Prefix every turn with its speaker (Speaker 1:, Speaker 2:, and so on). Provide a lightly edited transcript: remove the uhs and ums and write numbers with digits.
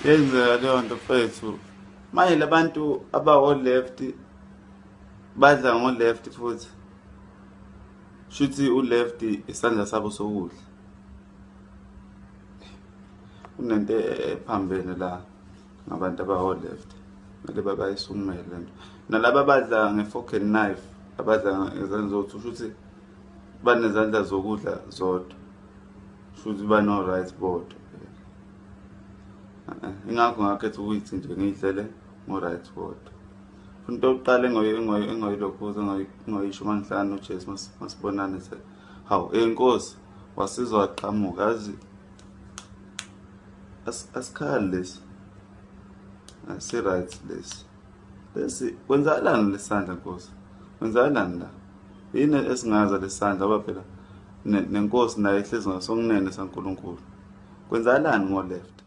Speaker 1: Yenzeka leyo nto mfethu. Manje labantu abawo-left badla ngo-left futhi. Shuthi u-left isandla sabo sokudla. Kunento ephambene la ngabantu abawo-left. Kumele babayisukumele le nto. Nalaba abadla nge-fork and knife, abadla ngezandla zokuthi shuthi banezandla zokudla zodwa. Shuthi bano-right bodwa. Ingakho ngakhetha ukuthi nje ngiyidlele ngo-right kodwa. Into yokuqala engoyilokhuza engoyisho uma ngihlangana noJesu masibonane se hawu inkosi wasizwa waqhamuka yazi asikhali lesi asi-right lesi lesi kwenzakalani lesandla nkosi kwenzakalani la yini esingaza lesandla ngoba phela nenkosi nayo ihlezi ngasokunene saNkulunkulu kwenzakalani ngo-left.